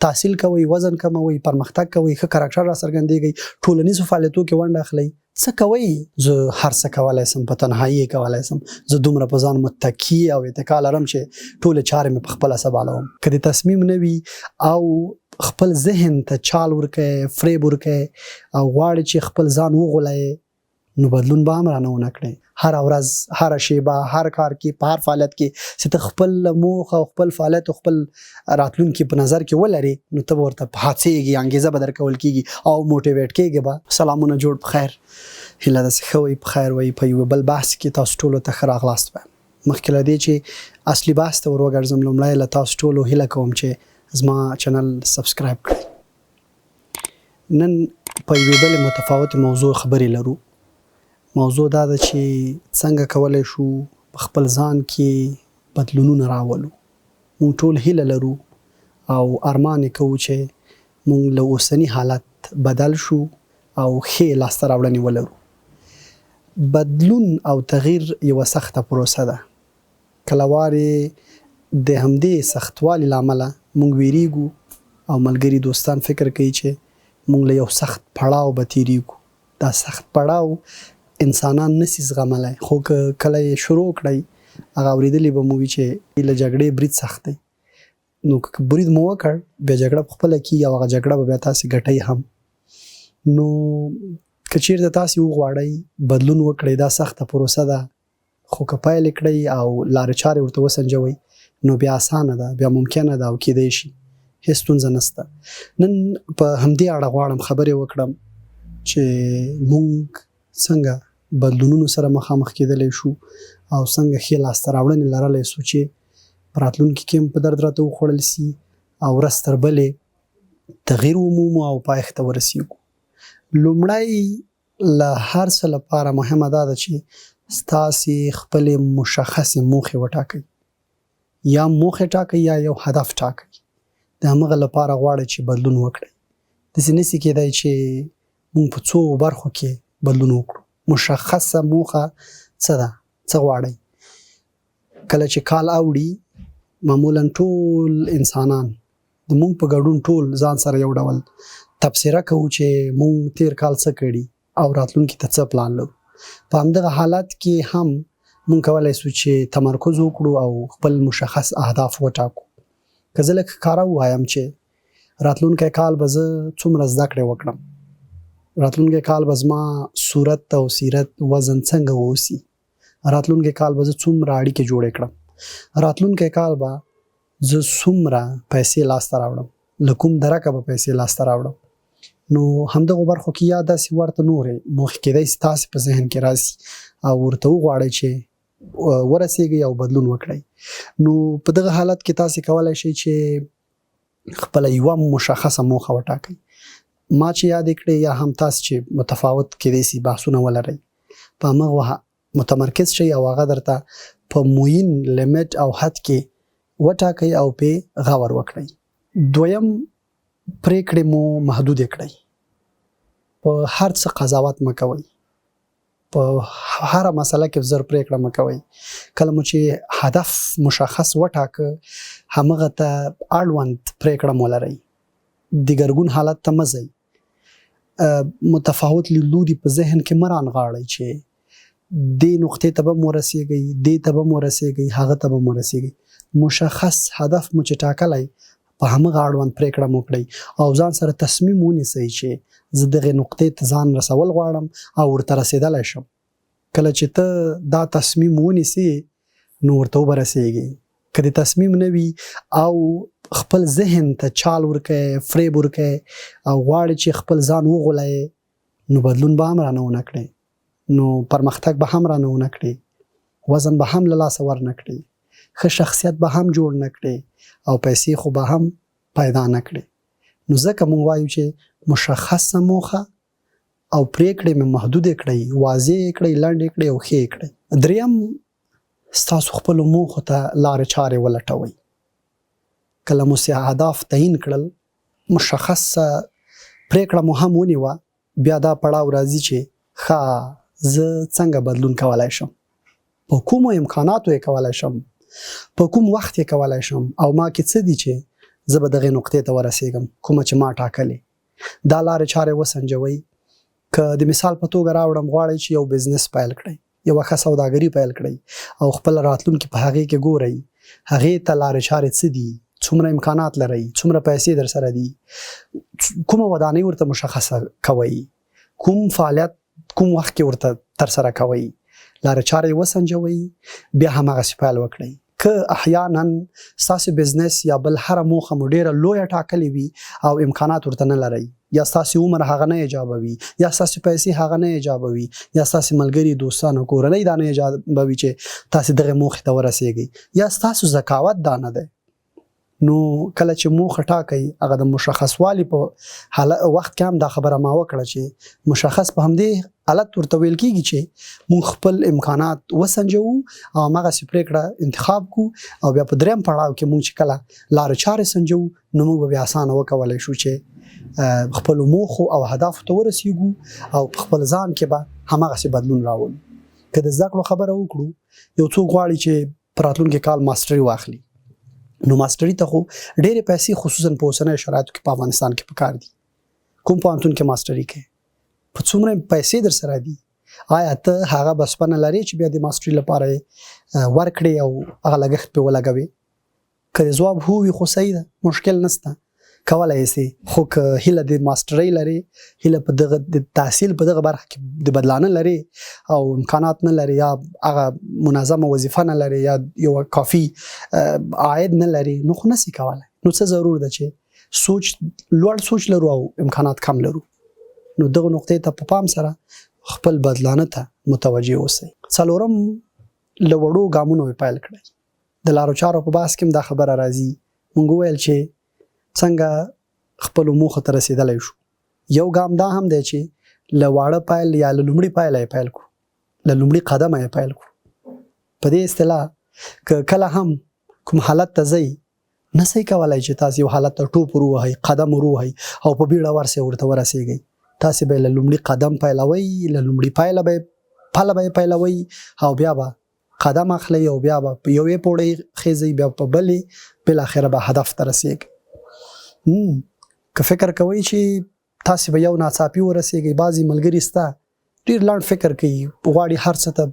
تحصیل کوئ، وزن کموئ، پرمختګ کوئ، ښه کرکټر راڅرګندېږئ، ټولنیزو فعالیتو کې ونډه اخلئ، څه کوئ؟ زه هر څه کولای سم، په تنهایی یې کولای سم، زه دومره په ځان متکي او اتکا لرم چې ټولې چارې مې په خپله سبالوم. که د تصمیم نه وي او خپل ذهن ته چال ورکړې، فریب ورکړې او غواړې چې خپل ځان وغولوې، نو بدلون به هم رانه ونه کړې. هره ورځ، هره شیبه، هر کار کې، په هر فعالیت کې چې ته خپل موخه او خپل فعالیت او خپل راتلونکي په نظر کې ولرې، نو ته به ورته هڅېږي، انګیزه به درکول کېږي او موټیویټ کېږي به. سلامونه، جوړ په خیر، هیله ده چې ښه وئ، په خیر وئ. په یوه بل بحث کې تاسو ټولو ته ښه راغلاست وایم. مخکې له دې چې اصلي بحث ته ور وګرځم، لومړی له تاسو ټولو هیله کوم چې زما چینل سبسکرایب کړئ. نن په یوې بلې متفاوتې موضوع خبرې لرو. موضوع دا ده چې څنګه کولی شو په خپل ځان کې بدلونونه راولو. موږ ټول هیله لرو او ارمان یې کوو چې موږ له اوسني حالت بدل شو او ښې لاسته راوړنې ولرو. بدلون او تغییر یوه سخته پروسه ده. کله وارې د همدې سختوالي له امله موږ وېرېږو او ملګري دوستان فکر کوي چې موږ له یو سخت پړاو به تېرېږو. دا سخت پړاو انسانان نه سي زغملی، خو که کله یې شروع کړئ، هغه اورېدلي به مو وي چې له جګړې برید سخت دی. نو که برید مو وکړ، بیا جګړه په خپله کېږي او هغه جګړه به بیا تاسې ګټئ هم. نو که چېرته تاسې وغواړئ بدلون وکړئ، دا سخته پروسه ده، خو که پیل یې کړئ او لارې چارې ورته وسنجوئ، نو بیا اسانه ده، بیا ممکنه ده او کېدای شي، هېڅ ستونزه نشته. نن په همدې اړه غواړم خبرې وکړم چې موږ څنګه بدلونونو سره مخامخ کېدلی شو او څنګه ښې لاسته راوړنې لرلی شو چې په راتلونکي کې هم په درد راته وخوړل سي او ورځ تر بلې تغییر ومومو او پایښت ته ورسېږو. لومړی له هر څه لپاره مهمه دا ده چې ستاسې خپلې مشخصې موخې وټاکئ. یا موخې ټاکئ یا یو هدف ټاکئ، د همغه لپاره غواړئ چې بدلون وکړئ. داسې نشي کېدای چې موږ په څو برخو کې بدلون وکړو. مشخصه موخه څه ده، څه غواړئ؟ کله چې کال اوړي، معمولا ټول انسانان د موږ په ګډون ټول ځان سره یو ډول تبصره کوو چې موږ تیر کال څه کړي او راتلونکي ته څه پلان لرو. په همدغه حالت کې هم موږ کولای شو چې تمرکز وکړو او خپل مشخص اهداف وټاکو. که زه لږ ښکاره ووایم چې راتلونکی کال به زه څومره زده کړې وکړم، راتلونکی کال به زما صورت او سیرت وزن څنګه واوسي، راتلونکی کال به زه څومره اړیکې جوړې کړم، راتلونکی کال به زه څومره پیسې لاسته راوړم، له کوم درکه به پیسې لاسته راوړم، نو همدغو برخو کې یا داسې ورته نورې موخې کېدای شي تاسې په ذهن کې راسي او ورته وغواړئ چې ورسېږئ او بدلون وکړئ. نو په دغه حالت کې تاسې کولای شئ چې خپله یوه مشخصه موخه وټاکئ، ما چې یادې کړې یا هم تاسې چې متفاوت کېدای شي بحثونه ولرئ، په همغه متمرکز شئ او هغه درته په معین لیمټ او حد کې وټاکئ او پې غور وکړئ. دویم، پرېکړې مو محدودې کړئ. په هر څه قضاوت مه کوئ، په هره مسله کې زر پرېکړه مه کوئ. کله مو چې هدف مشخص وټاکه، همغه ته اړوند پرېکړه مو لرئ. دګرګون حالت ته مه ځئ. متفاوت لیدلوري په ذهن کې مه رانغاړئ چې دې نقطې ته به هم ورسېږئ، دې ته به هم ورسېږئ، هغه ته به هم ورسېږئ. مشخص هدف مو چې ټاکلی، په همغه اړوند پرېکړه مو کړئ او ځان سره تصمیم ونیسئ چې زه دغې نقطې ته ځان رسول غواړم او ورته رسېدلی شم. کله چې ته دا تصمیم ونیسې، نو ورته وبه رسېږې. که د تصمیم نه وي او خپل ذهن ته چال ورکړې، فریب ورکړې او غواړې چې خپل ځان وغولوې، نو بدلون به هم رانه ونه کړې، نو پرمختګ به هم رانه ونه کړې، وزن به هم له لاسه ورنه کړې، ښه شخصیت به هم جوړ نه کړې او پیسې خو به هم پیدا نه کړې. نو ځکه موږ وایو چې مشخصه موخه او پرېکړې مې محدودې کړئ، واضح یې کړئ، لنډې کړئ او ښې یې کړئ. دریم، ستاسو خپلو موخو ته لارې چارې ولټوئ. کله مو چې اهداف تعین کړل، مشخصه پرېکړه مو هم ونیوه، بیا دا پړاو راځي چې ښه زه څنګه بدلون کولای شم، په کومو امکاناتو یې کولای شم، په کوم وخت یې کولای شم او ما کې څه دي چې زه به دغې نقطې ته ورسېږم کومه چې ما ټاکلې. دا لارې چارې وسنجوئ. که د مثال په توګه راوړم، غواړئ چې یو بزنس پیل کړئ، یوه ښه سوداګري پیل کړئ او خپل راتلونکي په هغې کې ګورئ، هغې ته لارې چارې څه دي، څومره امکانات لرئ، څومره پیسې درسره دي، کومه ودانۍ ورته مشخصه کوئ، کوم فعالیت کوم وخت کې ورته ترسره کوئ، لارې چارې وسنجوئ، بیا هماغسې پیل وکړئ. که احیانا ستاسو بزنس یا بل هره موخه مو ډیره لویه ټاکلې وي او امکانات ورته نه لرئ، یا ستاسو عمر هغه نه ایجابوي، یا ستاسو پیسې هغه نه ایجابوي، یا ستاسو ملګري، دوستان او کورنۍ دا نه ایجابوي چې تاسو دغه موخې ته ورسیږئ، یا ستاسو ذکاوت دا نه دی، نو کله چې موخه ټاکئ هغه د مشخصوالي په حالت وخت کې هم دا خبره ما وکړه چې مشخص په همدې حالت ورته ویل کیږي چې موږ خپل امکانات وسنجوو او هماغسې پرېکړه انتخاب کو او بیا په دریم پړاو کې موږ چې کله لارې چارې سنجوو نو موږ به بیا اسانه وکولای شو چې خپلو موخو او اهدافو ته ورسیږو او په خپل ځان کې به هماغسې بدلون راولو. که د زده کړو خبره وکړو، یو څوک غواړي چې په راتلونکي کال ماستري واخلي، نو ماستري ته خو ډېرې پیسې خصوصا په اوسنیو شرایطو کې په افغانستان کې پکار دي. کوم پوهنتون کې ماستري کوي، په څومره پیسې در سره دي، آیا ته هغه بسپنه لرې چې بیا د ماستري لپاره ورکړې او هغه لګښت پرې ولګوې؟ که د ځواب هو وي خو صحیح ده، مشکل نشته، کولای سي. خو که هیله د ماسترۍ لري، هیله په دغه د تحصیل په دغه برخه کې د بدلانه لري او امکانات نه لري، یا هغه منظمه وظیفه نه لري، یا یو کافي عاید نه لري، نو خو نسی کولای. نو څه ضرور ده چې سوچ لوړ سوچ لرو او امکانات کم لرو. نو دغه نقطې ته په پام سره خپل بدلانه ته متوجه اوسئ. څلورم، له وړو ګامونو پیل کړئ. د لارو چارو په بحث کې هم دا خبره راځي. مونږ وویل چې څنګه خپلو موخو ته رسېدلی شو. یو ګام دا هم دی چې له واړه پیل یا له لومړي پیله یې پیل کړو، له لومړي قدمه یې پیل کړو. په دې اصطلاح که کله هم کوم حالت ته ځئ، نه سئ کولای چې تاسو یو حالت ته ټوپ ور ووهئ، قدم ور ووهئ او په بیړه ورسئ ورته ورسېږئ. تاسې به له لومړي قدم پیلوئ، له لومړي پیله به پله به یې پیلوئ او بیا به قدم اخلئ او بیا به په یوې پوړۍ خېزئ، بیا په بلې، بالاخره به هدف ته رسېږئ. که فکر کوئ چې تاسې به یو ناڅاپي ورسېږئ، بعضې ملګري سته ډېر لنډ فکر کوي، غواړي هر څه ته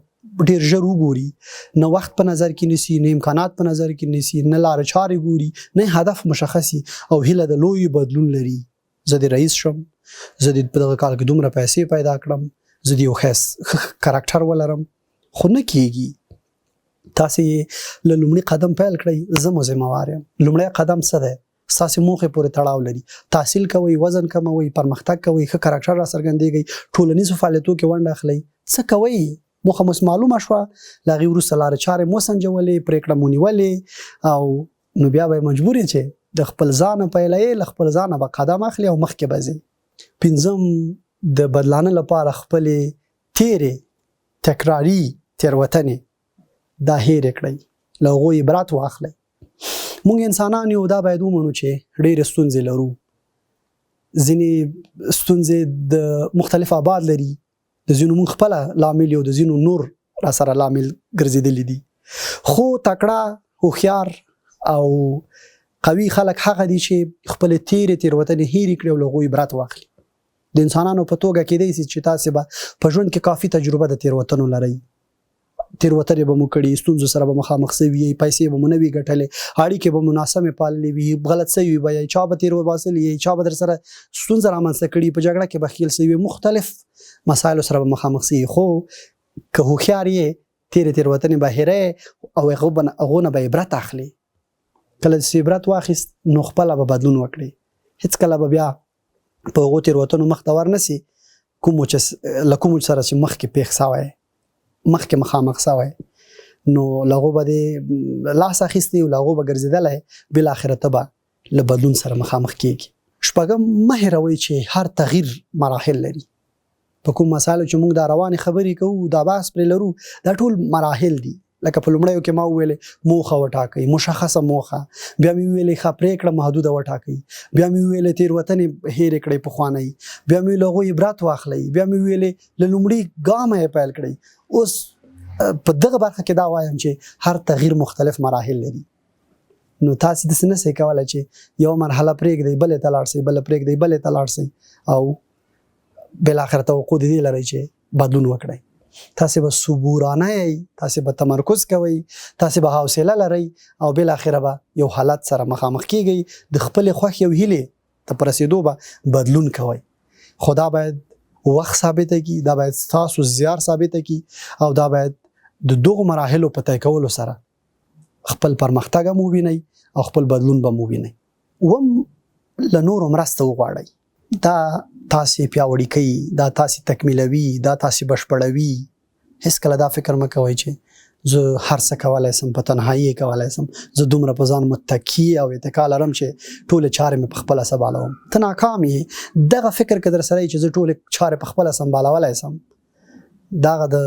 ډېر ژر وګوري، نه وخت په نظر کې نیسي، نه امکانات په نظر کې نیسي، نه لارې چارې ګوري، نه هدف مشخصي او هیله د لوی بدلون لري. زه دې رئیس شم، زه دې په دغه کال کې دومره پیسې پیدا کړم، زه دې یو ښه کرکټر ولرم، خو نه کیږي. تاسې له لومړي قدم پیل کړئ، زه مو ذمه وار یم. لومړی قدم څه دی؟ ستاسې موخې پورې تړاو لري. تحصیل کوئ، وزن کموئ، پرمختګ کوئ، ښه کرکټر راڅرګندېږئ، ټولنیزو فعالیتو کې ونډه اخلئ، څه کوئ؟ موخه مو معلومه شوه، له هغې وروسته لارې چارې مو سنجولې، پرېکړه مو نیولې او نو بیا به مجبور یې چې د خپل ځانه پیلوې، له خپل ځانه به قدم اخلې او مخکې به ځې. پنځم، د بدلانه لپاره خپلې تېرې تکراري تېروتنې دا هېرې کړئ، له هغو عبرت واخلئ. موږ انسانان یو، دا باید ومنو چې ډېرې ستونزې لرو. ځینې ستونزې د مختلف ابعاد لري، د ځینو موږ خپله لامل یو، د ځینو نور را سره لامل ګرځېدلي دي. خو تکړه، هوښیار او قوي خلک هغه دي چې خپلې تېرې تېروتنې هېرې کړي او له هغو عبرت واخلي. د انسانانو په توګه کېدای شي چې تاسې به په ژوند کې کافي تجربه د تېروتنو لرئ، تېروتنې به مو کړي، ستونزو سره به مخامخ سوي یئ، پیسې به مو نه وي ګټلې، اړیکې به مو ناسمې پاللې وي، غلط سوي به یئ، چا به تېر وباسلي یئ، چا به در سره ستونزه رامنځته کړي، په جګړه کې به ښکېل سوي، مختلف مسایلو سره به مخامخ سوي. خو که هوښیار یې، تېرې تېروتنې به هېروې او هغو نه به عبرت اخلې. کله چې عبرت واخیست نو خپله به بدلون وکړې، هېڅکله به بیا په هغو تېروتنو مخ ته ور نه سي کومو چې له کومو سره چې مخکې پېښ سوی، مخکې مخامخ سوی، نو له هغو به دې لاس اخیستی او له هغو به ګرځېدلی، بالاخره ته به له بدلون سره مخامخ کېږي. شپږم، مه هېروئ چې هر تغییر مراحل لري. په کوم مسایلو چې موږ دا روانې خبرې کوو، دا بحث پرې لرو، دا ټول مراحل دي. لکه په لومړیو کې ما وویلې موخه وټاکئ، مشخصه موخه، بیا مې وویلې ښه پرېکړه محدوده وټاکئ، بیا مې وویلې تېروتنې هېرې کړئ پخوانۍ، بیا مې له هغو عبرت واخلئ، بیا مې وویلې له لومړي ګامه یې پیل کړئ. اوس په دغه برخه کې دا وایم چې هر تغییر مختلف مراحل لري. نو تاسو داسې نه سئ کولای چې یو مرحله پرېږدئ بلې ته لاړ سئ، بله پرېږدئ بلې ته لاړ سئ او بالاخره توقع د دې لرئ چې بدلون وکړئ. تاسو به صبورانه یئ، تاسو به تمرکز کوئ، تاسو به حوصله لرئ او بالاخره به یو حالت سره مخامخ کیږئ، د خپلې خوښې او هیلې ته په رسېدو به بدلون کوئ. خو دا باید وخت ثابته کړي، دا باید ستاسو زیار ثابته کړي او دا باید د دغو مراحلو په طی کولو سره خپل پرمختګ هم ووینئ او خپل بدلون به هم ووینئ. اووم، له نورو مرسته وغواړئ. دا تاسې پیاوړي کوي، دا تاسې تکمیلوي، دا تاسې بشپړوي. هیڅکله دا فکر مه کوئ چې زه هر څه کولای سم، په تنهایی یې کولای سم، زه دومره په ځان متکی او اتکا لرم چې ټولې چارې مې په خپله سمبالوم. ته ناکام یې. دغه فکر که درسره یې چې زه ټولې چارې په خپله سمبالولای سم، دغه د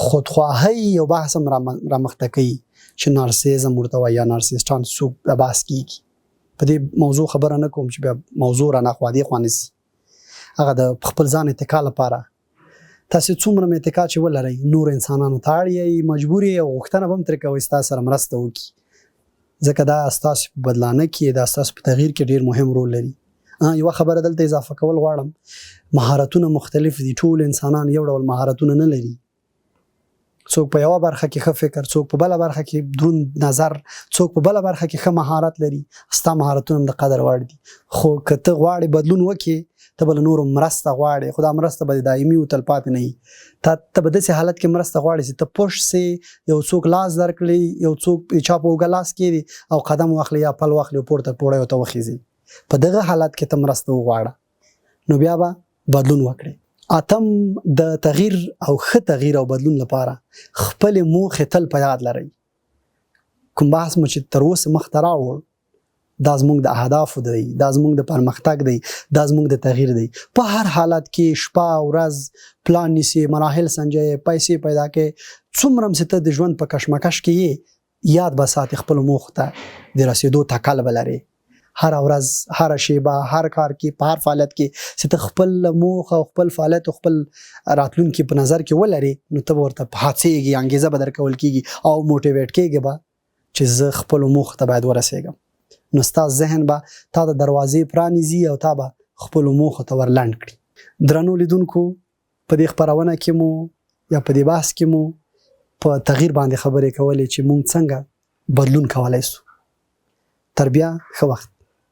خودخواهۍ یو بحث هم رامخته کوي چې نارسیزم ورته وایي یا نارسیسټان څوک دا بحث کیږي. په دې موضوع خبره نه کوم چې بیا موضوع را ناخوا دې خوا نه ځي. هغه د خپل ځان اتکا لپاره تاسو څومره هم اتکا چې ولرئ نور انسانانو ته اړ یئ، مجبور یئ او غوښتنه به هم ترې کوئ ستاسو سره مرسته وکړي، ځکه دا ستاسو په بدلانه کې، دا ستاسو په تغییر کې ډیر مهم رول لري. یوه خبره دلته اضافه کول غواړم، مهارتونه مختلف دي، ټول انسانان یو ډول مهارتونه نه لري. څوک په یوه برخه کې ښه فکر، څوک په بله برخه کې دروند نظر، څوک په بله برخه کې ښه مهارت لري. ستا مهارتونه هم د قدر وړ دي، خو که ته غواړې بدلون وکړې ته به له نورو مرسته غواړې، خو دا مرسته به دایمي او تلپاتې نه وي. ته به داسې حالت کې مرسته غواړې چې ته پوش سې، یو څوک لاس درکړي، یو څوک چا په اوږه لاس کېږدي او قدم واخلي یا پل واخلي او پورته پوړیو ته وخیژي. په دغه حالت کې ته مرسته وغواړه، نو بیا به بدلون وکړي. اتم، د تغییر او ښه تغییر او بدلون لپاره خپلې موخې تل په یاد لرئ. کوم بحث مو چې تر اوسه مخته راوړ، دا زموږ د اهدافو دی، دا زموږ د پرمختګ دی، دا زموږ د تغییر دی. په هر حالت کې شپه ورځ پلان نیسي، مراحل سنجوي، پیسې پیدا کوي، څومره هم چې ته د ژوند په کشمکش کې یې، یاد به ساتې خپلو موخو ته د رسېدو تکل به لرې. هره ورځ، هره شیبه، هر کار کې، په هر فعالیت کې چې ته خپل موخه او خپل فعالیت او خپل راتلونکي په نظر کې ولرې، نو ته به ورته هڅېږي، انګېزه به درکول کېږي او موټیویټ کېږي به چې زه خپلو موخو ته باید ورسېږم. نو ستا ذهن به تا د دروازې پرانیزي او تا به خپلو موخو ته ورلنډ کړي. درنو لیدونکو، په دې خپرونه کې مو یا په دې بحث کې مو په تغییر باندې خبرې کولې چې مونږ څنګه بدلون کولای سو. تر بیا، ښه وخت.